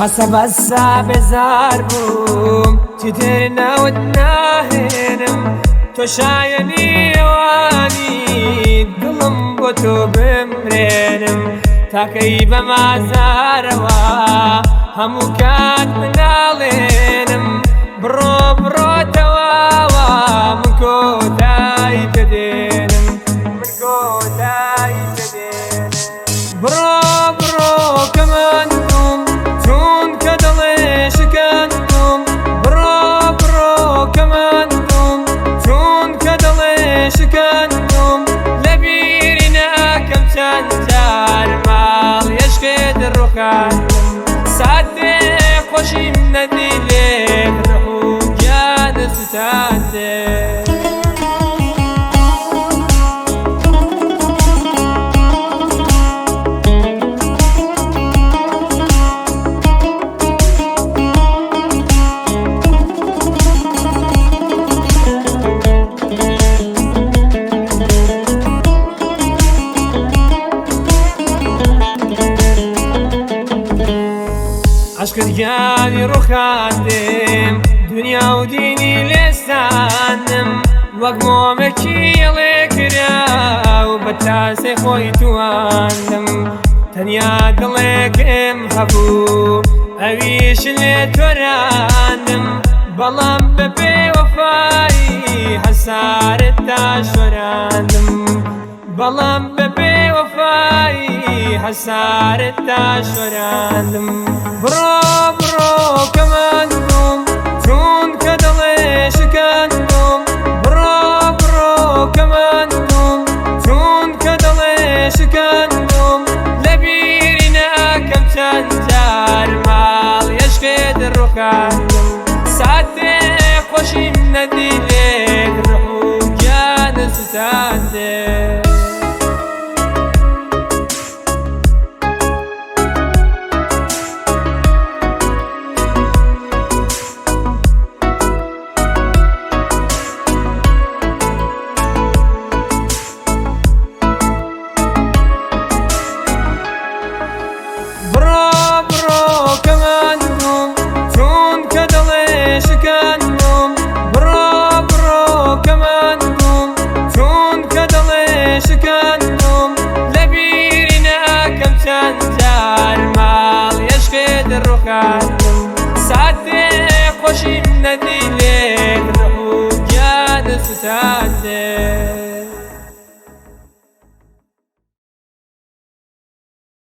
بەسە بەسە بێزار بووم چیتر ناوت ناهێنم تۆ شایەنی ئەوانی دڵم بۆ تۆ بمرێنم تاکەی بە مازارەوە هەموو کات مناڵێنم بڕۆ بڕۆتەوەوە من کۆتایی پێدێنم من کۆتایی پێدێنم بڕۆ بڕۆ کەماندوم چونکە دڵێ شکاندوم بڕۆ بڕۆ کەماندوم چونکە دڵێ شکاندوم لەبیری ناکەم چەند جار ماڵ یەشکێت ڕوخاندم ساتێ خۆشیم نەدی لێک ڕوح و گیانە سوتاندێ. عشقت گیانی ڕوخاندم دنیا و دینی لێستاندم وەک مۆمێکی ڵێکرا و بە تاسێ خۆی تواندم تەنیا دڵێکم هەبوو ئەویش لێ تۆراندم بەڵام بەبێ وەفایی هەسارت تاشۆراندم بەڵام بەبێ وەفایی هەسارت تاشۆراندم بڕۆ بڕۆ کەماندوم چونکە دڵێ شکاندوم بڕۆ بڕۆ کەماندوم چونکە دڵێ شکاندوم لەبیری ناکەم چەند جار ماڵ یەشکێت ڕوخاندم ساتێ خۆشیم نەدی لێک ڕوح و گیانە سوتاندێ. بڕۆ بڕۆ کەماندوم چونکە دڵێ شکاندوم بڕۆ بڕۆ کەماندوم چونکە دڵێ شکاندوم لەبیری ناکەم چەند جار ماڵ یەشکێت ڕوخاندم ساتێ خۆشیم نەدی لێک ڕوح و گیانە سوتاندێ.